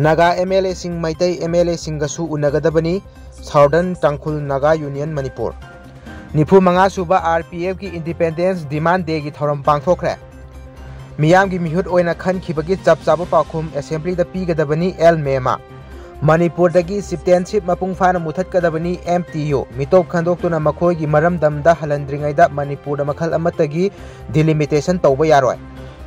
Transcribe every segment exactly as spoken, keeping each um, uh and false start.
Naga M L ꯑꯦꯁꯤꯡ Meitei M L ꯑꯦꯁꯤꯡꯒꯁꯨ ꯎꯅꯒꯗꯕꯅꯤ, Southern Tangkhul Naga Union Manipur꯫ ꯅꯤꯐꯨ ꯃꯉꯥ ꯁꯨꯕ ꯑꯥꯔ ꯄꯤ ꯑꯦꯐꯀꯤ Independence Demand Dayꯒꯤ ꯊꯧꯔꯝ ꯄꯥꯡꯊꯣꯛꯈ꯭ꯔꯦ꯫ ꯃꯤꯌꯥꯝꯒꯤ ꯃꯤꯍꯨꯠ ꯑꯣꯏꯅ ꯈꯟꯈꯤꯕꯒꯤ ꯆꯞ ꯆꯥꯕ ꯄꯥꯎꯈꯨꯝ ꯑꯦꯁꯦꯝꯕ꯭ꯂꯤꯗ ꯄꯤꯒꯗꯕꯅꯤ, ꯑꯦꯜ ꯃꯦꯃꯥ꯫ ꯃꯅꯤꯄꯨꯔꯗꯒꯤ ꯆꯤꯞꯇꯦꯟꯁꯤꯞ ꯃꯄꯨꯡ ꯐꯥꯅ ꯃꯨꯊꯠꯀꯗꯕꯅꯤ, ꯑꯦꯝ ꯇꯤ ꯌꯨ꯫ ꯃꯤꯇꯣꯞ ꯈꯟꯗꯣꯛꯇꯨꯅ ꯃꯈꯣꯏꯒꯤ ꯃꯔꯝꯗꯝꯗ ꯍꯜꯍꯟꯗ꯭ꯔꯤꯉꯩꯗ ꯃꯅꯤꯄꯨꯔꯗ ꯃꯈꯜ ꯑꯃꯠꯇꯒꯤ delimitation ꯇꯧꯕ ꯌꯥꯔꯣꯏ꯫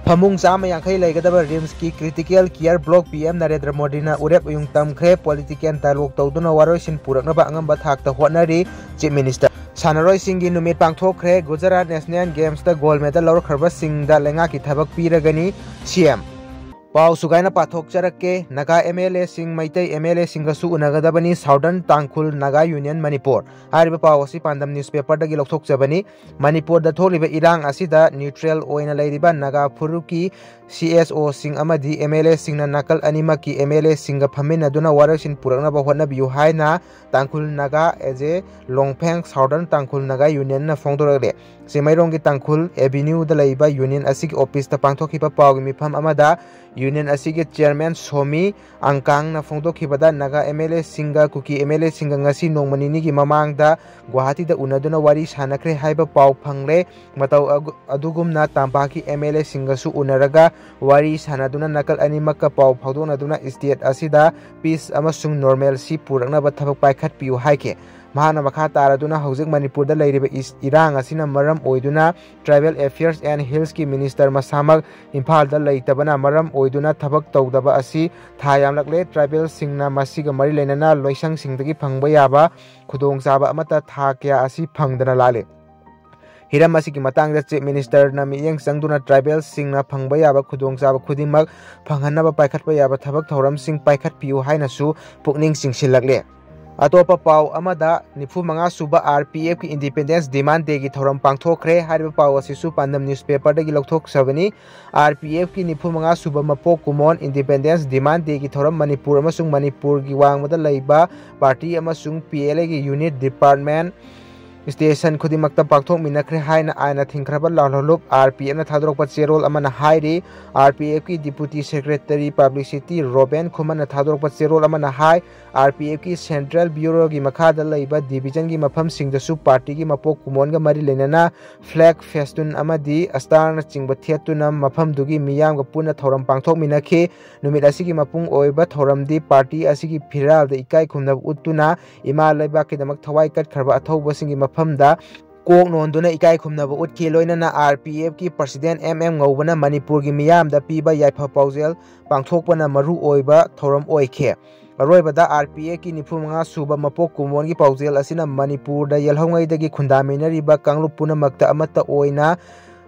ꯐꯃꯨꯡ ꯆꯥꯝꯃ ꯌꯥꯡꯈꯩ ꯂꯩꯒꯗꯕ ꯔꯤꯝꯁꯀꯤ Critical Care Block P M Narendra ꯃꯣꯗꯤꯅ ꯎꯔꯦꯞ ꯎꯌꯨꯡ ꯇꯝꯈ꯭ꯔꯦ꯫ Political dialogue ꯇꯧꯗꯨꯅ ꯋꯥꯔꯣꯏꯁꯤꯟ ꯄꯨꯔꯛꯅꯕ ꯑꯉꯝꯕ ꯊꯥꯛꯇ ꯍꯣꯠꯅꯔꯤ, Chief Minister꯫ ꯁꯥꯟꯅꯔꯣꯏꯁꯤꯡꯒꯤ ꯅꯨꯃꯤꯠ ꯄꯥꯡꯊꯣꯛꯈ꯭ꯔꯦ꯫ Gujarat National Gamesꯇ gold medal ꯂꯧꯔꯛꯈ꯭ꯔꯕꯁꯤꯡꯗ ꯂꯩꯉꯥꯛꯀꯤ ꯊꯕꯛ ꯄꯤꯔꯒꯅꯤ, ꯁꯤ ꯑꯦꯝ꯫ ꯄꯥꯎ ꯁꯨꯒꯥꯏꯅ ꯄꯥꯊꯣꯛꯆꯔꯛꯀꯦ꯫ ꯅꯥꯒꯥ ꯑꯦꯝ ꯑꯦꯜ ꯑꯦꯁꯤꯡ ꯃꯩꯇꯩ ꯑꯦꯝ ꯑꯦꯜ ꯑꯦꯁꯤꯡꯒꯁꯨ ꯎꯅꯒꯗꯕꯅꯤ, Southern Tangkhul Naga Union Manipur꯫ ꯍꯥꯏꯔꯤꯕ ꯄꯥꯎ ꯑꯁꯤ ꯄꯥꯟꯗꯝ ꯅ꯭ꯌꯨꯁꯄꯦꯄꯔꯗꯒꯤ ꯂꯧꯊꯣꯛꯆꯕꯅꯤ꯫ ꯃꯅꯤꯄꯨꯔꯗ ꯊꯣꯛꯂꯤꯕ ꯏꯔꯥꯡ ꯑꯁꯤꯗ neutral ꯑꯣꯏꯅ ꯂꯩꯔꯤꯕ ꯅꯥꯒꯥ ꯐꯨꯔꯨꯞꯀꯤ ꯁꯤ ꯑꯦꯁ ꯑꯣꯁꯤꯡ ꯑꯃꯗꯤ ꯑꯦꯝ ꯑꯦꯜ ꯑꯦꯁꯤꯡꯅ ꯅꯥꯀꯜ ꯑꯅꯤꯃꯛꯀꯤ ꯑꯦꯝ ꯑꯦꯜ ꯑꯦꯁꯤꯡꯒ ꯐꯝꯃꯤꯟꯅꯗꯨꯅ ꯋꯥꯔꯣꯏꯁꯤꯟ ꯄꯨꯔꯛꯅꯕ ꯍꯣꯠꯅꯕꯤꯌꯨ ꯍꯥꯏꯅ ꯇꯥꯡꯈꯨꯜ ꯅꯥꯒꯥ ꯑꯦꯖꯦ ꯂꯣꯡꯐꯦꯡ Southern Tangkhul Naga Unionꯅ ꯐꯣꯡꯗꯣꯔꯛꯂꯦ꯫ ꯆꯤꯡꯃꯩꯔꯣꯡꯒꯤ ꯇꯥꯡꯈꯨꯜ ꯑꯦꯚꯤꯅ꯭ꯌꯨꯗ ꯂꯩꯕ ꯌꯨꯅꯤꯌꯟ ꯑꯁꯤꯒꯤ ꯑꯣꯐꯤꯁꯇ ꯄꯥꯡꯊꯣꯛꯈꯤꯕ ꯄꯥꯎꯒꯤ ꯃꯤꯐꯝ ꯑꯃꯗ ꯌꯨꯅꯤꯌꯟ ꯑꯁꯤꯒꯤ chairman Somi ꯑꯪꯀꯥꯡꯅ ꯐꯣꯡꯗꯣꯛꯈꯤꯕꯗ, Naga M L ꯑꯦꯁꯤꯡꯒ ꯀꯨꯀꯤ ꯑꯦꯝ ꯑꯦꯜ ꯑꯦꯁꯤꯡꯒ ꯉꯁꯤ ꯅꯣꯡꯃ ꯅꯤꯅꯤꯒꯤ ꯃꯃꯥꯡꯗ ꯒꯨꯋꯥꯍꯥꯇꯤꯗ ꯎꯅꯗꯨꯅ ꯋꯥꯔꯤ ꯁꯥꯟꯅꯈ꯭ꯔꯦ ꯍꯥꯏꯕ ꯄꯥꯎ ꯐꯪꯂꯦ꯫ ꯃꯇꯧ ꯑꯒ-, ꯑꯗꯨꯒꯨꯝꯅ ꯇꯝꯄꯥꯛꯀꯤ ꯑꯦꯝ ꯑꯦꯜ ꯑꯦꯁꯤꯡꯒꯁꯨ ꯎꯅꯔꯒ ꯋꯥꯔꯤ ꯁꯥꯟꯅꯗꯨꯅ ꯅꯥꯀꯜ ꯑꯅꯤꯃꯛꯀ ꯄꯥꯎ ꯐꯥꯎꯗꯣꯛꯅꯗꯨꯅ state ꯑꯁꯤꯗ peace ꯑꯃꯁꯨꯡ normalcy ꯄꯨꯔꯛꯅꯕ ꯊꯕꯛ ꯄꯥꯏꯈꯠꯄꯤꯌꯨ ꯍꯥꯏꯈꯤ꯫ ꯃꯍꯥꯛꯅ ꯃꯈꯥ ꯇꯥꯔꯗꯨꯅ ꯍꯧꯖꯤꯛ ꯃꯅꯤꯄꯨꯔꯗ ꯂꯩꯔꯤꯕ ꯏꯁ-, ꯏꯔꯥꯡ ꯑꯁꯤꯅ ꯃꯔꯝ ꯑꯣꯏꯗꯨꯅ Tribal Affairs and Hillsꯀꯤ Minister ꯃꯁꯥꯃꯛ ꯏꯝꯐꯥꯜꯗ ꯂꯩꯇꯕꯅ ꯃꯔꯝ ꯑꯣꯏꯗꯨꯅ ꯊꯕꯛ ꯇꯧꯗꯕ ꯑꯁꯤ ꯊꯥ ꯌꯥꯝꯂꯛꯂꯦ꯫ Tribalꯁꯤꯡꯅ ꯃꯁꯤꯒ ꯃꯔꯤ ꯂꯩꯅꯅ ꯂꯣꯏꯁꯪꯁꯤꯡꯗꯒꯤ ꯐꯪꯕ ꯌꯥꯕ ꯈꯨꯗꯣꯡꯆꯥꯕ ꯑꯃꯠꯇ ꯊꯥ ꯀꯌꯥ ꯑꯁꯤ ꯐꯪꯗꯅ ꯂꯥꯛꯂꯤ꯫ ꯍꯤꯔꯝ ꯑꯁꯤꯒꯤ ꯃꯇꯥꯡꯗ Chief Ministerꯅ ꯃꯤꯠꯌꯦꯡ ꯆꯪꯗꯨꯅ tribalꯁꯤꯡꯅ ꯐꯪꯕ ꯌꯥꯕ ꯈꯨꯗꯣꯡꯆꯥꯕ ꯈꯨꯗꯤꯡꯃꯛ ꯐꯪꯍꯟꯅꯕ ꯄꯥꯏꯈꯠꯄ ꯌꯥꯕ ꯊꯕꯛ ꯊꯧꯔꯝꯁꯤꯡ ꯄꯥꯏꯈꯠꯄꯤꯌꯨ ꯍꯥꯏꯅꯁꯨ ꯄꯨꯛꯅꯤꯡ ꯆꯤꯡꯁꯤꯜꯂꯛꯂꯦ꯫ ꯑꯇꯣꯞꯄ ꯄꯥꯎ ꯑꯃꯗ, ꯅꯤꯐꯨ ꯃꯉꯥ ꯁꯨꯕ ꯑꯥꯔ ꯄꯤ ꯑꯦꯐꯀꯤ Independence Demand Dayꯒꯤ ꯊꯧꯔꯝ ꯄꯥꯡꯊꯣꯛꯈ꯭ꯔꯦ꯫ ꯍꯥꯏꯔꯤꯕ ꯄꯥꯎ ꯑꯁꯤꯁꯨ ꯄꯥꯟꯗꯝ ꯅ꯭ꯌꯨꯁꯄꯦꯄꯔꯗꯒꯤ ꯂꯧꯊꯣꯛꯆꯕꯅꯤ꯫ ꯑꯥꯔ ꯄꯤ ꯑꯦꯐꯀꯤ ꯅꯤꯐꯨ ꯃꯉꯥ ꯁꯨꯕ ꯃꯄꯣꯛ ꯀꯨꯝꯑꯣꯟ Independence Demand Dayꯒꯤ ꯊꯧꯔꯝ ꯃꯅꯤꯄꯨꯔ ꯑꯃꯁꯨꯡ ꯃꯅꯤꯄꯨꯔꯒꯤ ꯋꯥꯡꯃꯗ ꯂꯩꯕ ꯄꯥꯔꯇꯤ ꯑꯃꯁꯨꯡ ꯄꯤ ꯑꯦꯜ ꯑꯦꯒꯤ unit department ꯁ꯭ꯇꯦꯁꯟ ꯈꯨꯗꯤꯡꯃꯛꯇ ꯄꯥꯡꯊꯣꯛꯃꯤꯟꯅꯈ꯭ꯔꯦ ꯍꯥꯏꯅ ꯑꯥꯏꯟꯅ ꯊꯤꯡꯈ꯭ꯔꯕ ꯂꯥꯜꯍꯧꯂꯨꯞ ꯑꯥꯔ ꯄꯤ ꯑꯦꯐꯅ ꯊꯥꯗꯣꯔꯛꯄ ꯆꯦꯔꯣꯜ ꯑꯃꯅ ꯍꯥꯏꯔꯤ꯫ ꯑꯥꯔ ꯄꯤ ꯑꯦꯐꯀꯤ ꯗꯤꯄꯨꯇꯤ ꯁꯦꯀ꯭ꯔꯦꯇꯔꯤ ꯄꯕ꯭ꯂꯤꯁꯤꯇꯤ ꯔꯣꯕꯦꯟ ꯈꯨꯃꯟꯅ ꯊꯥꯗꯣꯔꯛꯄ ꯆꯦꯔꯣꯜ ꯑꯃꯅ ꯍꯥꯏ, ꯑꯥꯔ ꯄꯤ ꯑꯦꯐꯀꯤ ꯁꯦꯟꯇ꯭ꯔꯦꯜ ꯕ꯭ꯌꯨꯔꯣꯒꯤ ꯃꯈꯥꯗ ꯂꯩꯕ ꯗꯤꯕꯤꯖꯟꯒꯤ ꯃꯐꯝꯁꯤꯡꯗꯁꯨ ꯄꯥꯔꯇꯤꯒꯤ ꯃꯄꯣꯛ ꯀꯨꯝꯑꯣꯟꯒ ꯃꯔꯤ ꯂꯩꯅꯅ ꯐ꯭ꯂꯦꯒ, ꯐꯦꯁꯇꯨꯟ ꯑꯃꯗꯤ ꯑꯁꯇꯥꯔꯅꯆꯤꯡꯕ ꯊꯦꯠꯇꯨꯅ ꯃꯐꯝꯗꯨꯒꯤ ꯃꯤꯌꯥꯝꯒ ꯄꯨꯟꯅ ꯊꯧꯔꯝ ꯄꯥꯡꯊꯣꯛꯃꯤꯟꯅꯈꯤ꯫ ꯅꯨꯃꯤꯠ ꯑꯁꯤꯒꯤ ꯃꯄꯨꯡ ꯑꯣꯏꯕ ꯊꯧꯔꯝꯗꯤ ꯄꯥꯔꯇꯤ ꯑꯁꯤꯒꯤ ꯐꯤꯔꯥꯜꯗ ꯏꯀꯥꯏ ꯈꯨꯝꯅꯕ ꯎꯠꯇꯨꯅ ꯏꯃꯥ ꯂꯩꯕꯥꯛꯀꯤꯗꯃꯛ ꯊꯋꯥꯏ ꯀꯠꯈ꯭ꯔꯕ ꯑꯊꯧꯕꯁꯤꯡꯒꯤ ꯃꯐꯝꯗ ꯀꯣꯛ ꯅꯣꯟꯗꯨꯅ ꯏꯀꯥꯏ ꯈꯨꯝꯅꯕ ꯎꯠꯈꯤ꯫ ꯂꯣꯏꯅꯅ ꯑꯥꯔ ꯄꯤ ꯑꯦꯐꯀꯤ ꯄ꯭ꯔꯁꯤꯗꯦꯟ ꯑꯦꯝ ꯑꯦꯝ ꯉꯧꯕꯅ ꯃꯅꯤꯄꯨꯔꯒꯤ ꯃꯤꯌꯥꯝꯗ ꯄꯤꯕ ꯌꯥꯏꯐ ꯄꯥꯎꯖꯦꯜ ꯄꯥꯡꯊꯣꯛꯄꯅ ꯃꯔꯨ ꯑꯣꯏꯕ ꯊꯧꯔꯝ ꯑꯣꯏꯈꯤ꯫ ꯑꯔꯣꯏꯕꯗ ꯑꯥꯔ ꯄꯤ ꯑꯦꯐꯀꯤ ꯅꯤꯐꯨ ꯃꯉꯥ ꯁꯨꯕ ꯃꯄꯣꯛ ꯀꯨꯝꯑꯣꯟꯒꯤ ꯄꯥꯎꯖꯦꯜ ꯑꯁꯤꯅ ꯃꯅꯤꯄꯨꯔꯗ ꯌꯦꯜꯍꯧꯉꯩꯗꯒꯤ ꯈꯨꯟꯗꯥꯃꯤꯟꯅꯔꯤꯕ ꯀꯥꯡꯂꯨꯞ ꯄꯨꯝꯅꯃꯛꯇ ꯑꯃꯠꯇ ꯑꯣꯏꯅ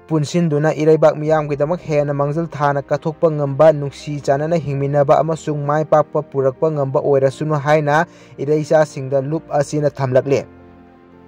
ꯄꯨꯟꯁꯤꯟꯗꯨꯅ ꯏꯔꯩꯕꯥꯛ ꯃꯤꯌꯥꯝꯒꯤꯗꯃꯛ ꯍꯦꯟꯅ ꯃꯥꯡꯖꯤꯜ ꯊꯥꯅ ꯀꯠꯊꯣꯛꯄ ꯉꯝꯕ, ꯅꯨꯡꯁꯤ ꯆꯥꯟꯅꯅ ꯍꯤꯡꯃꯤꯟꯅꯕ ꯑꯃꯁꯨꯡ ꯃꯥꯏ ꯄꯥꯛꯄ ꯄꯨꯔꯛꯄ ꯉꯝꯕ ꯑꯣꯏꯔꯁꯅꯨ ꯍꯥꯏꯅ ꯏꯔꯩꯆꯥꯁꯤꯡꯗ ꯂꯨꯞ ꯑꯁꯤꯅ ꯊꯝꯂꯛꯂꯤ꯫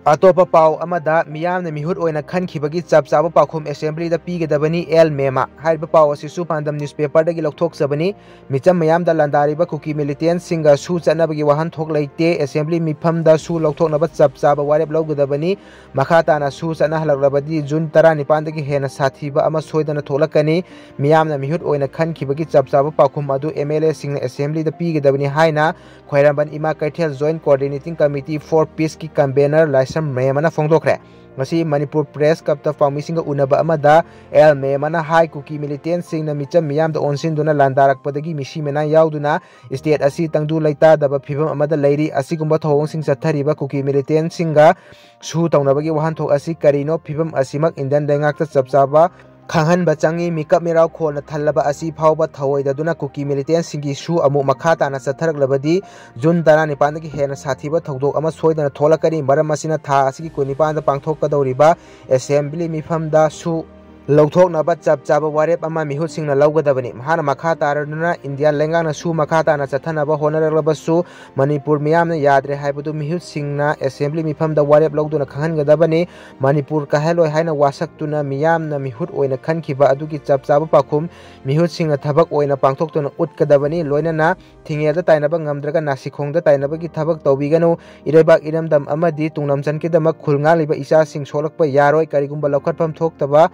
ꯑꯇꯣꯞꯄ ꯄꯥꯎ ꯑꯃꯗ, ꯃꯤꯌꯥꯝꯅ ꯃꯤꯍꯨꯠ ꯑꯣꯏꯅ ꯈꯟꯈꯤꯕꯒꯤ ꯆꯞ ꯆꯥꯕ ꯄꯥꯎꯈꯨꯝ ꯑꯦꯁꯦꯝꯕ꯭ꯂꯤꯗ ꯄꯤꯒꯗꯕꯅꯤ, ꯑꯦꯜ ꯃꯦꯃꯥ꯫ ꯍꯥꯏꯔꯤꯕ ꯄꯥꯎ ꯑꯁꯤꯁꯨ ꯄꯥꯟꯗꯝ ꯅ꯭ꯌꯨꯁꯄꯦꯄꯔꯗꯒꯤ ꯂꯧꯊꯣꯛꯆꯕꯅꯤ꯫ ꯃꯤꯆꯝ ꯃꯤꯌꯥꯝꯗ ꯂꯥꯟꯗꯥꯔꯤꯕ ꯀꯨꯀꯤ ꯃꯤꯂꯤꯇꯦꯟꯁꯤꯡꯒ ꯁꯨ ꯆꯠꯅꯕꯒꯤ ꯋꯥꯍꯟꯊꯣꯛ ꯂꯩꯇꯦ꯫ ꯑꯦꯁꯦꯝꯕ꯭ꯂꯤ ꯃꯤꯐꯝꯗ ꯁꯨ ꯂꯧꯊꯣꯛꯅꯕ ꯆꯞ ꯆꯥꯕ ꯋꯥꯔꯦꯞ ꯂꯧꯒꯗꯕꯅꯤ꯫ ꯃꯈꯥ ꯇꯥꯅ ꯁꯨ ꯆꯠꯅꯍꯜꯂꯛꯂꯕꯗꯤ ꯖꯨꯟ ꯇꯔꯥꯅꯤꯄꯥꯟꯗꯒꯤ ꯍꯦꯟꯅ ꯁꯥꯊꯤꯕ ꯑꯃ ꯁꯣꯏꯗꯅ ꯊꯣꯛꯂꯛꯀꯅꯤ꯫ ꯃꯤꯌꯥꯝꯅ ꯃꯤꯍꯨꯠ ꯑꯣꯏꯅ ꯈꯟꯈꯤꯕꯒꯤ ꯆꯞ ꯆꯥꯕ ꯄꯥꯎꯈꯨꯝ ꯑꯗꯨ ꯑꯦꯝ ꯑꯦꯜ ꯑꯦꯁꯤꯡꯅ ꯑꯦꯁꯦꯝꯕ꯭ꯂꯤꯗ ꯄꯤꯒꯗꯕꯅꯤ ꯍꯥꯏꯅ ꯈ꯭ꯋꯥꯏꯔꯝꯕꯟ ꯏꯃꯥ ꯀꯩꯊꯦꯜ Joint Coordinating Committee for Peaceꯀꯤ ꯀꯟꯚꯦꯅꯔ ꯂꯥꯏꯁ꯭ꯔꯝ ꯃꯦꯃꯅ ꯐꯣꯡꯗꯣꯛꯈ꯭ꯔꯦ꯫ ꯉꯁꯤ ꯃꯅꯤꯄꯨꯔ ꯄ꯭ꯔꯦꯁ ꯀ꯭ꯂꯕꯇ ꯄꯥꯎꯃꯤꯁꯤꯡꯒ ꯎꯅꯕ ꯑꯃꯗ ꯑꯦꯜ ꯃꯦꯃꯅ ꯍꯥꯏ, ꯀꯨꯀꯤ ꯃꯤꯂꯤꯇꯦꯟꯁꯤꯡꯅ ꯃꯤꯆꯝ ꯃꯤꯌꯥꯝꯗ ꯑꯣꯟꯁꯤꯟꯗꯨꯅ ꯂꯥꯟꯗꯥꯔꯛꯄꯗꯒꯤ ꯃꯤꯁꯤ ꯃꯤꯅꯥ ꯌꯥꯎꯗꯨꯅ ꯁ꯭ꯇꯦꯠ ꯑꯁꯤ ꯇꯪꯗꯨ ꯂꯩꯇꯥꯗꯕ ꯐꯤꯕꯝ ꯑꯃꯗ ꯂꯩꯔꯤ꯫ ꯑꯁꯤꯒꯨꯝꯕ ꯊꯧꯑꯣꯡꯁꯤꯡ ꯆꯠꯊꯔꯤꯕ ꯀꯨꯀꯤ ꯃꯤꯂꯤꯇꯦꯟꯁꯤꯡꯒ ꯁꯨ ꯇꯧꯅꯕꯒꯤ ꯋꯥꯍꯟꯊꯣꯛ ꯑꯁꯤ ꯀꯔꯤꯅꯣ? ꯐꯤꯕꯝ ꯑꯁꯤꯃꯛ ꯏꯟꯗꯤꯌꯟ ꯂꯩꯉꯥꯛꯇ ꯆꯞ ꯆꯥꯕ ꯈꯪꯍꯟꯕ ꯆꯪꯏ꯫ ꯃꯤꯀꯞ ꯃꯤꯔꯥꯎ ꯈꯣꯜꯅ ꯊꯜꯂꯕ ꯑꯁꯤ ꯐꯥꯎꯕ ꯊꯧꯑꯣꯏꯗꯗꯨꯅ ꯀꯨꯀꯤ ꯃꯤꯂꯤꯇꯦꯟꯁꯤꯡꯒꯤ ꯁꯨ ꯑꯃꯨꯛ ꯃꯈꯥ ꯇꯥꯅ ꯆꯠꯊꯔꯛꯂꯕꯗꯤ ꯖꯨꯟ ꯇꯔꯥꯅꯤꯄꯥꯟꯗꯒꯤ ꯍꯦꯟꯅ ꯁꯥꯊꯤꯕ ꯊꯧꯗꯣꯛ ꯑꯃ ꯁꯣꯏꯗꯅ ꯊꯣꯛꯂꯛꯀꯅꯤ꯫ ꯃꯔꯝ ꯑꯁꯤꯅ ꯊꯥ ꯑꯁꯤꯒꯤ ꯀꯨꯟꯅꯤꯄꯥꯟꯗ ꯄꯥꯡꯊꯣꯛꯀꯗꯧꯔꯤꯕ ꯑꯦꯁꯦꯝꯕ꯭ꯂꯤ ꯃꯤꯐꯝꯗ ꯁꯨ ꯂꯧꯊꯣꯛꯅꯕ ꯆꯞ ꯆꯥꯕ ꯋꯥꯔꯦꯞ ꯑꯃ ꯃꯤꯍꯨꯠꯁꯤꯡꯅ ꯂꯧꯒꯗꯕꯅꯤ꯫ ꯃꯍꯥꯛꯅ ꯃꯈꯥ ꯇꯥꯔꯗꯨꯅ ꯏꯟꯗꯤꯌꯥ ꯂꯩꯉꯥꯛꯅꯁꯨ ꯃꯈꯥ ꯇꯥꯅ ꯆꯠꯊꯅꯕ ꯍꯣꯠꯅꯔꯛꯂꯕꯁꯨ ꯃꯅꯤꯄꯨꯔ ꯃꯤꯌꯥꯝꯅ ꯌꯥꯗ꯭ꯔꯦ ꯍꯥꯏꯕꯗꯨ ꯃꯤꯍꯨꯠꯁꯤꯡꯅ ꯑꯦꯁꯦꯝꯕ꯭ꯂꯤ ꯃꯤꯐꯝꯗ ꯋꯥꯔꯦꯞ ꯂꯧꯗꯨꯅ ꯈꯪꯍꯟꯒꯗꯕꯅꯤ꯫ ꯃꯅꯤꯄꯨꯔ ꯀꯥꯏꯍꯜꯂꯣꯏ ꯍꯥꯏꯅ ꯋꯥꯁꯛꯇꯨꯅ ꯃꯤꯌꯥꯝꯅ ꯃꯤꯍꯨꯠ ꯑꯣꯏꯅ ꯈꯟꯈꯤꯕ ꯑꯗꯨꯒꯤ ꯆꯞ ꯆꯥꯕ ꯄꯥꯎꯈꯨꯝ ꯃꯤꯍꯨꯠꯁꯤꯡꯅ ꯊꯕꯛ ꯑꯣꯏꯅ ꯄꯥꯡꯊꯣꯛꯇꯨꯅ ꯎꯠꯀꯗꯕꯅꯤ꯫ ꯂꯣꯏꯅꯅ ꯊꯤꯡꯉꯦꯜꯗ ꯇꯥꯏꯅꯕ ꯉꯝꯗ꯭ꯔꯒ ꯅꯥꯁꯤꯈꯣꯡꯗ ꯇꯥꯏꯅꯕꯒꯤ ꯊꯕꯛ ꯇꯧꯕꯤꯒꯅꯨ꯫ ꯏꯔꯩꯕꯥꯛ ꯏꯔꯝꯗꯝ ꯑꯃꯗꯤ ꯇꯨꯡꯂꯝꯆꯟꯒꯤꯗꯃꯛ ꯈꯨꯜ ꯉꯥꯛꯂꯤꯕ ꯏꯆꯥꯁꯤꯡ ꯁꯣꯛꯂꯛꯄ ꯌꯥꯔꯣꯏ꯫ ꯀꯔꯤꯒꯨꯝꯕ ꯂꯧꯈꯠꯐꯝ ꯊꯣꯛꯇꯕ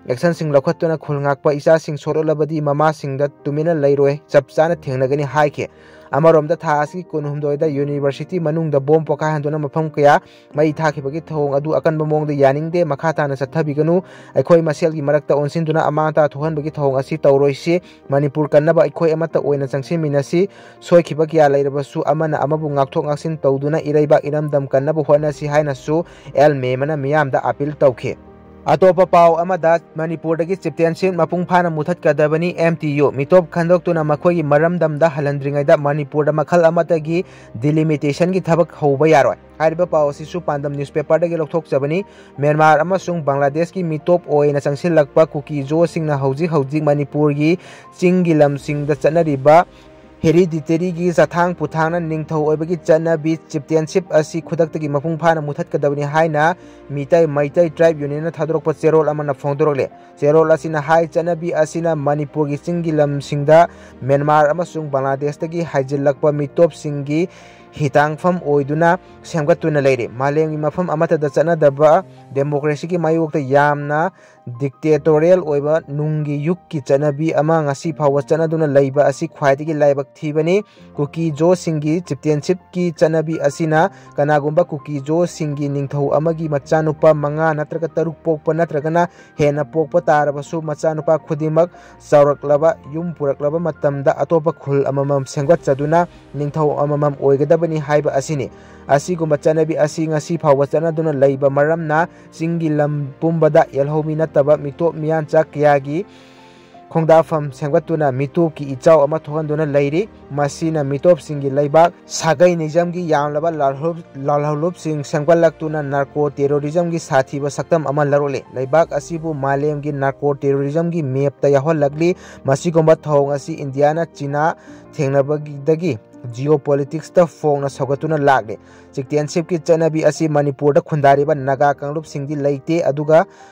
ꯑꯦꯛꯁꯟꯁꯤꯡ ꯂꯧꯈꯠꯇꯨꯅ ꯈꯨꯜ ꯉꯥꯛꯄ ꯏꯆꯥꯁꯤꯡ ꯁꯣꯛꯂꯛꯂꯕꯗꯤ ꯃꯃꯥꯁꯤꯡꯗ ꯇꯨꯃꯤꯟꯅ ꯂꯩꯔꯣꯏ, ꯆꯞ ꯆꯥꯅ ꯊꯦꯡꯅꯒꯅꯤ ꯍꯥꯏꯈꯤ꯫ ꯑꯃꯔꯣꯝꯗ ꯊꯥ ꯑꯁꯤꯒꯤ ꯀꯨꯟꯍꯨꯝꯗꯣꯏꯗ ꯌꯨꯅꯤꯚꯔꯁꯤꯇꯤ ꯃꯅꯨꯡꯗ ꯕꯣꯝ ꯄꯣꯈꯥꯏꯍꯟꯗꯨꯅ ꯃꯐꯝ ꯀꯌꯥ ꯃꯩ ꯊꯥꯈꯤꯕꯒꯤ ꯊꯧꯑꯣꯡ ꯑꯗꯨ ꯑꯀꯟꯕ ꯃꯑꯣꯡꯗ ꯌꯥꯅꯤꯡꯗꯦ꯫ ꯃꯈꯥ ꯇꯥꯅ ꯆꯠꯊꯕꯤꯒꯅꯨ꯫ ꯑꯩꯈꯣꯏ ꯃꯁꯦꯜꯒꯤ ꯃꯔꯛꯇ ꯑꯣꯟꯁꯤꯟꯗꯨꯅ ꯑꯃꯥꯡ ꯑꯇꯥ ꯊꯣꯛꯍꯟꯕꯒꯤ ꯊꯧꯑꯣꯡ ꯑꯁꯤ ꯇꯧꯔꯣꯏꯁꯤ꯫ ꯃꯅꯤꯄꯨꯔ ꯀꯟꯅꯕ ꯑꯩꯈꯣꯏ ꯑꯃꯠꯇ ꯑꯣꯏꯅ ꯆꯪꯁꯤꯟꯃꯤꯟꯅꯁꯤ꯫ ꯁꯣꯏꯈꯤꯕ ꯀꯌꯥ ꯂꯩꯔꯕꯁꯨ ꯑꯃꯅ ꯑꯃꯕꯨ ꯉꯥꯛꯊꯣꯛ ꯉꯥꯛꯁꯤꯟ ꯇꯧꯗꯨꯅ ꯏꯔꯩꯕꯥꯛ ꯏꯔꯝꯗꯝ ꯀꯟꯅꯕ ꯍꯣꯠꯅꯁꯤ ꯍꯥꯏꯅꯁꯨ ꯑꯦꯜ ꯃꯦꯃꯅ ꯃꯤꯌꯥꯝꯗ ꯑꯥꯄꯤꯜ ꯇꯧꯈꯤ꯫ ꯑꯇꯣꯞꯄ ꯄꯥꯎ ꯑꯃꯗ, ꯃꯅꯤꯄꯨꯔꯗꯒꯤ ꯆꯤꯞꯇꯦꯟꯁꯤꯞ ꯃꯄꯨꯡ ꯐꯥꯅ ꯃꯨꯊꯠꯀꯗꯕꯅꯤ꯫ ꯑꯦꯝ ꯇꯤ ꯌꯨ ꯃꯤꯇꯣꯞ ꯈꯟꯗꯣꯛꯇꯨꯅ ꯃꯈꯣꯏꯒꯤ ꯃꯔꯝꯗꯝꯗ ꯍꯜꯍꯟꯗ꯭ꯔꯤꯉꯩꯗ ꯃꯅꯤꯄꯨꯔꯗ ꯃꯈꯜ ꯑꯃꯠꯇꯒꯤ ꯗꯤꯂꯤꯃꯤꯇꯦꯁꯟꯒꯤ ꯊꯕꯛ ꯍꯧꯕ ꯌꯥꯔꯣꯏ꯫ ꯍꯥꯏꯔꯤꯕ ꯄꯥꯎ ꯑꯁꯤꯁꯨ ꯄꯥꯟꯗꯝ ꯅ꯭ꯌꯨꯁꯄꯦꯄꯔꯗꯒꯤ ꯂꯧꯊꯣꯛꯆꯕꯅꯤ꯫ ꯃ꯭ꯌꯥꯟꯃꯥꯔ ꯑꯃꯁꯨꯡ ꯕꯪꯒ꯭ꯂꯥꯗꯦꯁꯀꯤ ꯃꯤꯇꯣꯞ ꯑꯣꯏꯅ ꯆꯪꯁꯤꯜꯂꯛꯄ ꯀꯨꯀꯤꯖꯣꯁꯤꯡꯅ ꯍꯧꯖꯤꯛ ꯍꯧꯖꯤꯛ ꯃꯅꯤꯄꯨꯔꯒꯤ ꯆꯤꯡꯒꯤ ꯂꯝꯁꯤꯡꯗ ꯆꯠꯅꯔꯤꯕ ꯍꯦꯔꯤꯗꯤꯇꯦꯔꯤꯒꯤ ꯆꯊꯥꯡ ꯄꯨꯊꯥꯡꯅ ꯅꯤꯡꯊꯧ ꯑꯣꯏꯕꯒꯤ ꯆꯠꯅꯕꯤ ꯆꯤꯞꯇꯦꯟꯁꯤꯞ ꯑꯁꯤ ꯈꯨꯗꯛꯇꯒꯤ ꯃꯄꯨꯡ ꯐꯥꯅ ꯃꯨꯊꯠꯀꯗꯕꯅꯤ ꯍꯥꯏꯅ ꯃꯤꯇꯩ ꯃꯩꯇꯩ ꯇ꯭ꯔꯥꯏꯕ ꯌꯨꯅꯤꯌꯟꯅ ꯊꯥꯗꯣꯔꯛꯄ ꯆꯦꯔꯣꯜ ꯑꯃꯅ ꯐꯣꯡꯗꯣꯔꯛꯂꯦ꯫ ꯆꯦꯔꯣꯜ ꯑꯁꯤꯅ ꯍꯥꯏ, ꯆꯠꯅꯕꯤ ꯑꯁꯤꯅ ꯃꯅꯤꯄꯨꯔꯒꯤ ꯆꯤꯡꯒꯤ ꯂꯝꯁꯤꯡꯗ ꯃ꯭ꯌꯥꯟꯃꯥꯔ ꯑꯃꯁꯨꯡ ꯕꯪꯒ꯭ꯂꯥꯗꯦꯁꯇꯒꯤ ꯍꯥꯏꯖꯤꯜꯂꯛꯄ ꯃꯤꯇꯣꯞꯁꯤꯡꯒꯤ ꯍꯤꯇꯥꯡꯐꯝ ꯑꯣꯏꯗꯨꯅ ꯁꯦꯝꯒꯠꯇꯨꯅ ꯂꯩꯔꯤ꯫ ꯃꯥꯂꯦꯝꯒꯤ ꯃꯐꯝ ꯑꯃꯠꯇꯗ ꯆꯠꯅꯗꯕ ꯗꯦꯃꯣꯀ꯭ꯔꯦꯁꯤꯒꯤ ꯃꯥꯌꯣꯛꯇ ꯌꯥꯝꯅ ꯗꯤꯛꯇꯦꯇꯣꯔꯤꯌꯦꯜ ꯑꯣꯏꯕ ꯅꯨꯡꯒꯤ ꯌꯨꯒꯀꯤ ꯆꯠꯅꯕꯤ ꯑꯃ ꯉꯁꯤ ꯐꯥꯎꯕ ꯆꯠꯅꯗꯨꯅ ꯂꯩꯕ ꯑꯁꯤ ꯈ꯭ꯋꯥꯏꯗꯒꯤ ꯂꯥꯏꯕꯛ ꯊꯤꯕꯅꯤ꯫ ꯀꯨꯀꯤꯖꯣꯁꯤꯡꯒꯤ ꯆꯤꯞꯇꯦꯟꯁꯤꯞꯀꯤ ꯆꯠꯅꯕꯤ ꯑꯁꯤꯅ ꯀꯅꯥꯒꯨꯝꯕ ꯀꯨꯀꯤꯖꯣꯁꯤꯡꯒꯤ ꯅꯤꯡꯊꯧ ꯑꯃꯒꯤ ꯃꯆꯥꯅꯨꯄꯥ ꯃꯉꯥ ꯅꯠꯇ꯭ꯔꯒ ꯇꯔꯨꯛ ꯄꯣꯛꯄ ꯅꯠꯇ꯭ꯔꯒꯅ ꯍꯦꯟꯅ ꯄꯣꯛꯄ ꯇꯥꯔꯕꯁꯨ ꯃꯆꯥꯅꯨꯄꯥ ꯈꯨꯗꯤꯡꯃꯛ ꯆꯥꯎꯔꯛꯂꯕ ꯌꯨꯝ ꯄꯨꯔꯛꯂꯕ ꯃꯇꯝꯗ ꯑꯇꯣꯞꯄ ꯈꯨꯜ ꯑꯃꯃꯝ ꯁꯦꯝꯒꯠꯆꯗꯨꯅ ꯅꯤꯡꯊꯧ ꯑꯃꯃꯝ ꯑꯣꯏꯒꯗꯕꯅꯤ ꯍꯥꯏꯕ ꯑꯁꯤꯅꯤ꯫ ꯑꯁꯤꯒꯨꯝꯕ ꯆꯠꯅꯕꯤ ꯑꯁꯤ ꯉꯁꯤ ꯐꯥꯎꯕ ꯆꯠꯅꯗꯨꯅ ꯂꯩꯕ ꯃꯔꯝꯅ ꯆꯤꯡꯒꯤ ꯂꯝ ꯄꯨꯝꯕꯗ ꯌꯦꯜꯍꯧꯃꯤ ꯅꯠꯇꯕ ꯃꯤꯇꯣꯞ ꯃꯤꯌꯥꯟꯆꯥ ꯀꯌꯥꯒꯤ ꯈꯣꯡꯗꯥꯐꯝ ꯁꯦꯝꯒꯠꯇꯨꯅ ꯃꯤꯇꯣꯞꯀꯤ ꯏꯆꯥꯎ ꯑꯃ ꯊꯣꯛꯍꯟꯗꯨꯅ ꯂꯩꯔꯤ꯫ ꯃꯁꯤꯅ ꯃꯤꯇꯣꯞꯁꯤꯡꯒꯤ ꯂꯩꯕꯥꯛ ꯁꯥꯒꯩ ꯅꯤꯖꯝꯒꯤ ꯌꯥꯝꯂꯕ ꯂꯥꯜꯍꯧ-, ꯂꯥꯜꯍꯧꯂꯨꯞꯁꯤꯡ ꯁꯦꯝꯒꯠꯂꯛꯇꯨꯅ ꯅꯥꯔꯀꯣ ꯇꯦꯔꯣꯔꯤꯖꯝꯒꯤ ꯁꯥꯊꯤꯕ ꯁꯛꯇꯝ ꯑꯃ ꯂꯧꯔꯛꯂꯤ꯫ ꯂꯩꯕꯥꯛ ꯑꯁꯤꯕꯨ ꯃꯥꯂꯦꯝꯒꯤ ꯅꯥꯔꯀꯣ ꯇꯦꯔꯣꯔꯤꯖꯝꯒꯤ ꯃꯦꯞꯇ ꯌꯥꯎꯍꯜꯂꯛꯂꯤ꯫ ꯃꯁꯤꯒꯨꯝꯕ ꯊꯧꯑꯣꯡ ꯑꯁꯤ ꯏꯟꯗꯤꯌꯥꯅ ꯆꯤꯅꯥ ꯊꯦꯡꯅꯕꯗꯒꯤ ꯖꯤꯑꯣ ꯄꯣꯂꯤꯇꯤꯛꯁꯇ ꯐꯣꯡꯅ ꯁꯧꯒꯠꯇꯨꯅ ꯂꯥꯛꯂꯤ꯫ ꯆꯤꯛꯇꯦꯟꯁꯤꯞꯀꯤ ꯆꯠꯅꯕꯤ ꯑꯁꯤ ꯃꯅꯤꯄꯨꯔꯗ ꯈꯨꯟꯗꯥꯔꯤꯕ ꯅꯥꯒꯥ ꯀꯥꯡꯂꯨꯞꯁꯤꯡꯗꯤ ꯂꯩꯇꯦ, ꯑꯗꯨꯒ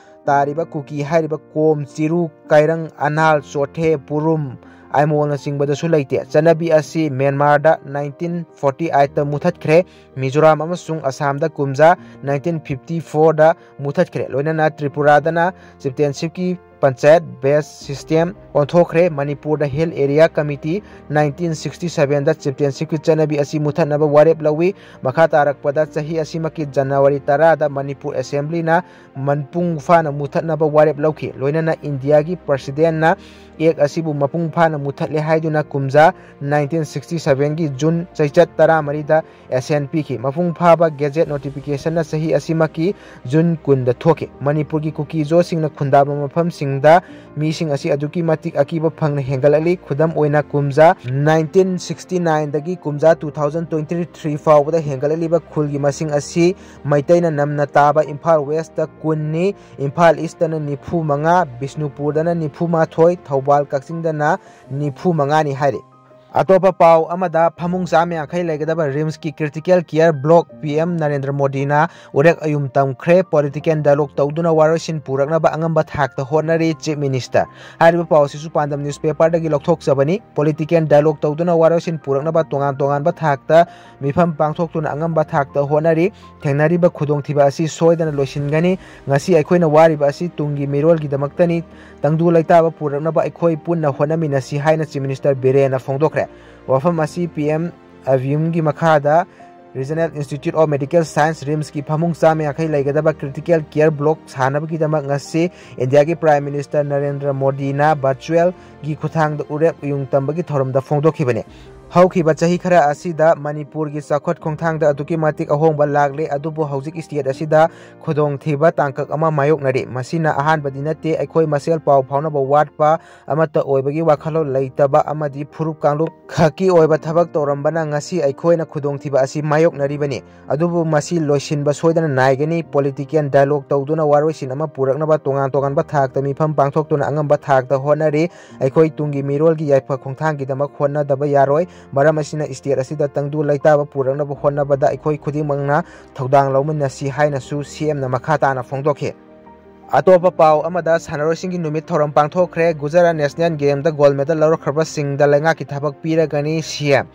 ꯇꯥꯔꯤꯕ ꯀꯨꯀꯤ ꯍꯥꯏꯔꯤꯕ ꯀꯣꯝ, ꯆꯤꯔꯨ, ꯀꯥꯏꯔꯪ, ꯑꯅꯥꯜ, ꯆꯣꯊꯦ, ꯄꯨꯔꯨꯝ, ꯑꯥꯏꯃꯣꯜꯅꯆꯤꯡꯕꯗꯁꯨ ꯂꯩꯇꯦ꯫ ꯆꯠꯅꯕꯤ ꯑꯁꯤ ꯃ꯭ꯌꯥꯟꯃꯥꯔꯗ ꯅꯥꯏꯟꯇꯤꯟ ꯐꯣꯔꯇꯤ ꯑꯩꯠꯇ ꯃꯨꯊꯠꯈ꯭ꯔꯦ꯫ ꯃꯤꯖꯣꯔꯥꯝ ꯑꯃꯁꯨꯡ ꯑꯁꯥꯝꯗ ꯀꯨꯝꯖꯥ ꯅꯥꯏꯟꯇꯤꯟ ꯐꯤꯐꯇꯤ ꯐꯣꯔꯗ ꯃꯨꯊꯠꯈ꯭ꯔꯦ꯫ ꯂꯣꯏꯅꯅ ꯇ꯭ꯔꯤꯄꯨꯔꯥꯗꯅ ꯆꯤꯞꯇꯦꯟꯁꯤꯞꯀꯤ ꯄꯟꯆꯥꯌꯠ ꯕꯦꯁ ꯁꯤꯁꯇꯦꯝ ꯑꯣꯟꯊꯣꯛꯈ꯭ꯔꯦ꯫ ꯃꯅꯤꯄꯨꯔꯗ hill area committee nineteen sixty ꯁꯚꯦꯟꯗ ꯆꯤꯞꯇꯦꯟꯁꯤꯞꯀꯤ ꯆꯠꯅꯕꯤ ꯑꯁꯤ ꯃꯨꯊꯠꯅꯕ ꯋꯥꯔꯦꯞ ꯂꯧꯏ꯫ ꯃꯈꯥ ꯇꯥꯔꯛꯄꯗ ꯆꯍꯤ ꯑꯁꯤꯃꯛꯀꯤ ꯖꯅꯋꯥꯔꯤ ꯇꯔꯥꯗ ꯃꯅꯤꯄꯨꯔ ꯑꯦꯁꯦꯝꯕ꯭ꯂꯤꯅ ꯃꯄꯨꯡ ꯐꯥꯅ ꯃꯨꯊꯠꯅꯕ ꯋꯥꯔꯦꯞ ꯂꯧꯈꯤ꯫ ꯂꯣꯏꯅꯅ ꯏꯟꯗꯤꯌꯥꯒꯤ ꯄ꯭ꯔꯁꯤꯗꯦꯟꯅ ꯑꯦꯛ ꯑꯁꯤꯕꯨ ꯃꯄꯨꯡ ꯐꯥꯅ ꯃꯨꯊꯠꯂꯦ ꯍꯥꯏꯗꯨꯅ ꯀꯨꯝꯖꯥ ꯅꯥꯏꯟꯇꯤꯟ ꯁꯤꯛꯁꯇꯤ ꯁꯚꯦꯟꯒꯤ ꯖꯨꯟ ꯆꯩꯆꯠ ꯇꯔꯥꯃꯔꯤꯗ ꯑꯦꯁꯦꯟ ꯄꯤꯈꯤ꯫ ꯃꯄꯨꯡ ꯐꯥꯕ ꯒꯦꯖꯦꯠ ꯅꯣꯇꯤꯐꯤꯀꯦꯁꯟꯅ ꯆꯍꯤ ꯑꯁꯤꯃꯛꯀꯤ ꯖꯨꯟ ꯀꯨꯟꯗ ꯊꯣꯛꯈꯤ꯫ ꯃꯅꯤꯄꯨꯔꯒꯤ ꯀꯨꯀꯤꯖꯣꯁꯤꯡꯅ ꯈꯨꯟꯗꯥꯕ ꯃꯐꯝꯁꯤꯡꯗ ꯃꯤꯁꯤꯡ ꯑꯁꯤ ꯑꯗꯨꯛꯀꯤ ꯃꯇꯤꯛ ꯑꯀꯤꯕ ꯐꯪꯅ ꯍꯦꯟꯒꯠꯂꯛꯂꯤ꯫ ꯈꯨꯗꯝ ꯑꯣꯏꯅ, ꯀꯨꯝꯖꯥ ꯅꯥꯏꯟꯇꯤꯟ ꯁꯤꯛꯁꯇꯤ ꯅꯥꯏꯟꯗꯒꯤ ꯀꯨꯝꯖꯥ ꯇꯨ ꯊꯥꯎꯖꯟ ꯇ꯭ꯋꯦꯟꯇꯤ ꯊ꯭ꯔꯤ ꯐꯥꯎꯕꯗ ꯍꯦꯟꯒꯠꯂꯛꯂꯤꯕ ꯈꯨꯜꯒꯤ ꯃꯁꯤꯡ ꯑꯁꯤ ꯃꯩꯇꯩꯅ ꯅꯝꯅ ꯇꯥꯕ ꯏꯝꯐꯥꯜ ꯋꯦꯁꯇ ꯀꯨꯟꯅꯤ, ꯏꯝꯐꯥꯜ ꯏꯁꯇꯅ ꯅꯤꯐꯨ ꯃꯉꯥ, ꯕꯤꯁꯅꯨꯄꯨꯔꯗꯅ ꯅꯤꯐꯨ ꯃꯥꯊꯣꯏ, ꯊꯧꯕꯥꯜ ꯀꯛꯆꯤꯡꯗꯅ ꯅꯤꯐꯨ ꯃꯉꯥꯅꯤ ꯍꯥꯏꯔꯤ꯫ ꯑꯇꯣꯞꯄ ꯄꯥꯎ ꯑꯃꯗ, ꯐꯃꯨꯡ ꯆꯥꯝꯃ ꯌꯥꯡꯈꯩ ꯂꯩꯒꯗꯕ ꯔꯤꯝꯁꯀꯤ ꯀ꯭ꯔꯤꯇꯤꯀꯦꯜ ꯀꯤꯌꯔ ꯕ꯭ꯂꯣꯛ ꯄꯤ ꯑꯦꯝ ꯅꯔꯦꯟꯗ꯭ꯔ ꯃꯣꯗꯤꯅ ꯎꯔꯦꯛ ꯑꯌꯨꯝ ꯇꯝꯈ꯭ꯔꯦ꯫ ꯄꯣꯂꯤꯇꯤꯀꯦꯜ ꯗꯥꯏꯂꯣꯒ ꯇꯧꯗꯨꯅ ꯋꯥꯔꯣꯏꯁꯤꯟ ꯄꯨꯔꯛꯅꯕ ꯑꯉꯝꯕ ꯊꯥꯛꯇ ꯍꯣꯠꯅꯔꯤ, ꯆꯤꯐ ꯃꯤꯅꯤꯁꯇꯔ꯫ ꯍꯥꯏꯔꯤꯕ ꯄꯥꯎ ꯑꯁꯤꯁꯨ ꯄꯥꯟꯗꯝ ꯅ꯭ꯌꯨꯁꯄꯦꯄꯔꯗꯒꯤ ꯂꯧꯊꯣꯛꯆꯕꯅꯤ꯫ ꯄꯣꯂꯤꯇꯤꯀꯦꯜ ꯗꯥꯏꯂꯣꯒ ꯇꯧꯗꯨꯅ ꯋꯥꯔꯣꯏꯁꯤꯟ ꯄꯨꯔꯛꯅꯕ ꯇꯣꯉꯥꯟ ꯇꯣꯉꯥꯟꯕ ꯊꯥꯛꯇ ꯃꯤꯐꯝ ꯄꯥꯡꯊꯣꯛꯇꯨꯅ ꯑꯉꯝꯕ ꯊꯥꯛꯇ ꯍꯣꯠꯅꯔꯤ꯫ ꯊꯦꯡꯅꯔꯤꯕ ꯈꯨꯗꯣꯡꯊꯤꯕ ꯑꯁꯤ ꯁꯣꯏꯗꯅ ꯂꯣꯏꯁꯤꯟꯒꯅꯤ꯫ ꯉꯁꯤ ꯑꯩꯈꯣꯏꯅ ꯋꯥꯔꯤꯕ ꯑꯁꯤ ꯇꯨꯡꯒꯤ ꯃꯤꯔꯣꯜꯒꯤꯗꯃꯛꯇꯅꯤ꯫ ꯇꯪꯗꯨ ꯂꯩꯇꯥꯕ ꯄꯨꯔꯛꯅꯕ ꯑꯩꯈꯣꯏ ꯄꯨꯟꯅ ꯍꯣꯠꯅꯃꯤꯟꯅꯁꯤ ꯍꯥꯏꯅ ꯆꯤꯐ ꯃꯤꯅꯤꯁꯇꯔ ꯕꯤꯔꯦꯟꯅ ꯐꯣꯡꯗꯣꯛꯈ꯭ꯔꯦ꯫ ꯋꯥꯐꯝ ꯑꯁꯤ ꯄꯤ ꯑꯦꯝ ꯑꯚꯤꯌꯨꯝꯒꯤ ꯃꯈꯥꯗ regional institute of medical science, ꯔꯤꯝꯁꯀꯤ ꯐꯃꯨꯡ ꯆꯥꯝꯃ ꯌꯥꯡꯈꯩ ꯂꯩꯒꯗꯕ ꯀ꯭ꯔꯤꯇꯤꯀꯦꯜ ꯀꯤꯌꯔ ꯕ꯭ꯂꯣꯛ ꯁꯥꯅꯕꯒꯤꯗꯃꯛ ꯉꯁꯤ ꯏꯟꯗꯤꯌꯥꯒꯤ ꯄ꯭ꯔꯥꯏꯝ ꯃꯤꯅꯤꯁꯇꯔ ꯅꯔꯦꯟꯗ꯭ꯔ ꯃꯣꯗꯤꯅ ꯚꯔꯆꯨꯋꯦꯜꯒꯤ ꯈꯨꯠꯊꯥꯡꯗ ꯎꯔꯦꯞ ꯎꯌꯨꯡ ꯇꯝꯕꯒꯤ ꯊꯧꯔꯝꯗ ꯐꯣꯡꯗꯣꯛꯈꯤꯕꯅꯤ꯫ ꯍꯧꯈꯤꯕ ꯆꯍꯤ ꯈꯔ ꯑꯁꯤꯗ ꯃꯅꯤꯄꯨꯔꯒꯤ ꯆꯥꯎꯈꯠ ꯈꯣꯡꯊꯥꯡꯗ ꯑꯗꯨꯛꯀꯤ ꯃꯇꯤꯛ ꯑꯍꯣꯡꯕ ꯂꯥꯛꯂꯦ, ꯑꯗꯨꯕꯨ ꯍꯧꯖꯤꯛ state ꯑꯁꯤꯗ ꯈꯨꯗꯣꯡꯊꯤꯕ ꯇꯥꯡꯀꯛ ꯑꯃ ꯃꯥꯌꯣꯛꯅꯔꯤ꯫ ꯃꯁꯤꯅ ꯑꯍꯥꯟꯕꯗꯤ ꯅꯠꯇꯦ, ꯑꯩꯈꯣꯏ ꯃꯁꯦꯜ ꯄꯥꯎ ꯐꯥꯎꯅꯕ ꯋꯥꯠꯄ, ꯑꯃꯠꯇ ꯑꯣꯏꯕꯒꯤ ꯋꯥꯈꯜꯂꯣꯟ ꯂꯩꯇꯕ ꯑꯃꯗꯤ ꯐꯨꯔꯨꯞ ꯀꯥꯡꯂꯨꯞ ꯈꯛꯀꯤ ꯑꯣꯏꯕ ꯊꯕꯛ ꯇꯧꯔꯝꯕꯅ ꯉꯁꯤ ꯑꯩꯈꯣꯏꯅ ꯈꯨꯗꯣꯡꯊꯤꯕ ꯑꯁꯤ ꯃꯥꯌꯣꯛꯅꯔꯤꯕꯅꯤ꯫ ꯑꯗꯨꯕꯨ ꯃꯁꯤ ꯂꯣꯏꯁꯤꯟꯕ ꯁꯣꯏꯗꯅ ꯅꯥꯏꯒꯅꯤ꯫ Political dialogue ꯇꯧꯗꯨꯅ ꯋꯥꯔꯣꯏꯁꯤꯟ ꯑꯃ ꯄꯨꯔꯛꯅꯕ ꯇꯣꯉꯥꯟ ꯇꯣꯉꯥꯟꯕ ꯊꯥꯛꯇ ꯃꯤꯐꯝ ꯄꯥꯡꯊꯣꯛꯇꯨꯅ ꯑꯉꯝꯕ ꯊꯥꯛꯇ ꯍꯣꯠꯅꯔꯤ꯫ ꯑꯩꯈꯣꯏ ꯇꯨꯡꯒꯤ ꯃꯤꯔꯣꯜꯒꯤ ꯌꯥꯏꯐ ꯈꯣꯡꯊꯥꯡꯒꯤꯗꯃꯛ ꯍꯣꯠꯅꯗꯕ ꯌꯥꯔꯣꯏ꯫ ꯃꯔꯝ ꯑꯁꯤꯅ state ꯑꯁꯤꯗ ꯇꯪꯗꯨ ꯂꯩꯇꯥꯕ ꯄꯨꯔꯛꯅꯕ ꯍꯣꯠꯅꯕꯗ ꯑꯩꯈꯣꯏ ꯈꯨꯗꯤꯡꯃꯛꯅ ꯊꯧꯗꯥꯡ ꯂꯧꯃꯤꯟꯅꯁꯤ ꯍꯥꯏꯅꯁꯨ C M ꯅ ꯃꯈꯥ ꯇꯥꯅ ꯐꯣꯡꯗꯣꯛꯈꯤ꯫ ꯑꯇꯣꯞꯄ ꯄꯥꯎ ꯑꯃꯗ, ꯁꯥꯟꯅꯔꯣꯏꯁꯤꯡꯒꯤ ꯅꯨꯃꯤꯠ ꯊꯧꯔꯝ ꯄꯥꯡꯊꯣꯛꯈ꯭ꯔꯦ꯫ ꯒꯨꯖꯔꯥꯠ National Game ꯗ gold medal ꯂꯧꯔꯛꯈ꯭ꯔꯕꯁꯤꯡꯗ ꯂꯩꯉꯥꯛꯀꯤ ꯊꯕꯛ ꯄꯤꯔꯒꯅꯤ, C M꯫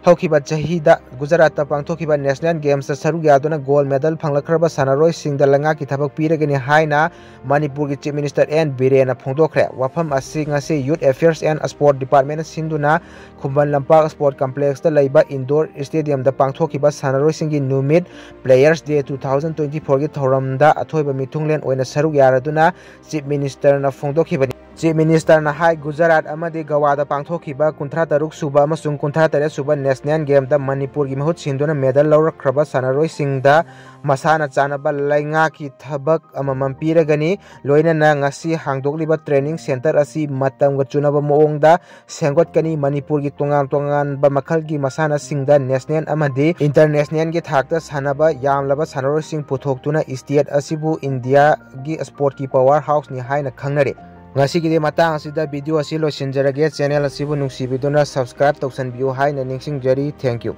ꯍꯧꯈꯤꯕ ꯆꯍꯤꯗ ꯒꯨꯖꯔꯥꯠꯇ ꯄꯥꯡꯊꯣꯛꯈꯤꯕ National Games ꯇ ꯁꯔꯨꯛ ꯌꯥꯗꯨꯅ gold medal ꯐꯪꯂꯛꯈ꯭ꯔꯕ ꯁꯥꯟꯅꯔꯣꯏꯁꯤꯡꯗ ꯂꯩꯉꯥꯛꯀꯤ ꯊꯕꯛ ꯄꯤꯔꯒꯅꯤ ꯍꯥꯏꯅ ꯃꯅꯤꯄꯨꯔꯒꯤ Chief Minister N ꯕꯤꯔꯦꯟꯅ ꯐꯣꯡꯗꯣꯛꯈ꯭ꯔꯦ꯫ ꯋꯥꯐꯝ ꯑꯁꯤ ꯉꯁꯤ Youth Affairs and Sport Department ꯅ ꯁꯤꯟꯗꯨꯅ ꯈꯨꯃꯟ ꯂꯝꯄꯥꯛ Sport Complex ꯇ ꯂꯩꯕ indoor stadium ꯗ ꯄꯥꯡꯊꯣꯛꯈꯤꯕ ꯁꯥꯟꯅꯔꯣꯏꯁꯤꯡꯒꯤ ꯅꯨꯃꯤꯠ, Players Day two thousand twenty-four ꯒꯤ ꯊꯧꯔꯝꯗ ꯑꯊꯣꯏꯕ ꯃꯤꯊꯨꯡꯂꯦꯟ ꯑꯣꯏꯅ ꯁꯔꯨꯛ ꯌꯥꯔꯗꯨꯅ Chief Minister ꯅ ꯐꯣꯡꯗꯣꯛꯈꯤꯕꯅꯤ꯫ Chief Minister ꯅ ꯍꯥꯏ, ꯒꯨꯖꯔꯥꯠ ꯑꯃꯗꯤ ꯒꯋꯥꯗ ꯄꯥꯡꯊꯣꯛꯈꯤꯕ ꯀꯨꯟꯊ꯭ꯔꯥ ꯇꯔꯨꯛ ꯁꯨꯕ ꯑꯃꯁꯨꯡ ꯀꯨꯟꯊ꯭ꯔꯥ ꯇꯔꯦꯠ ꯁꯨꯕ National Game ꯗ ꯃꯅꯤꯄꯨꯔꯒꯤ ꯃꯍꯨꯠ ꯁꯤꯟꯗꯨꯅ medal ꯂꯧꯔꯛꯈ꯭ꯔꯕ ꯁꯥꯟꯅꯔꯣꯏꯁꯤꯡꯗ ꯃꯁꯥꯅ ꯆꯥꯟꯅꯕ ꯂꯩꯉꯥꯛꯀꯤ ꯊꯕꯛ ꯑꯃꯃꯝ ꯄꯤꯔꯒꯅꯤ꯫ ꯂꯣꯏꯅꯅ ꯉꯁꯤ ꯍꯥꯡꯗꯣꯛꯂꯤꯕ training center ꯑꯁꯤ ꯃꯇꯝꯒ ꯆꯨꯅꯕ ꯃꯑꯣꯡꯗ ꯁꯦꯝꯒꯠꯀꯅꯤ꯫ ꯃꯅꯤꯄꯨꯔꯒꯤ ꯇꯣꯉꯥꯟ ꯇꯣꯉꯥꯟꯕ ꯃꯈꯜꯒꯤ ꯃꯁꯥꯟꯅꯁꯤꯡꯗ national ꯑꯃꯗꯤ international ꯒꯤ ꯊꯥꯛꯇ ꯁꯥꯟꯅꯕ ꯌꯥꯝꯂꯕ ꯁꯥꯟꯅꯔꯣꯏꯁꯤꯡ ꯄꯨꯊꯣꯛꯇꯨꯅ state ꯑꯁꯤꯕꯨ India ꯒꯤ sport ꯀꯤ power house ꯅꯤ ꯍꯥꯏꯅ ꯈꯪꯅꯔꯤ꯫ ꯉꯁꯤꯒꯤꯗꯤ ꯃꯇꯥꯡ ꯑꯁꯤꯗ video ꯑꯁꯤ ꯂꯣꯏꯁꯤꯟꯖꯔꯒꯦ꯫ Channel ꯑꯁꯤꯕꯨ ꯅꯨꯡꯁꯤꯕꯤꯗꯨꯅ subscribe ꯇꯧꯁꯟꯕꯤꯌꯨ ꯍꯥꯏꯅ ꯅꯤꯡꯁꯤꯡꯖꯔꯤ꯫ Thank you꯫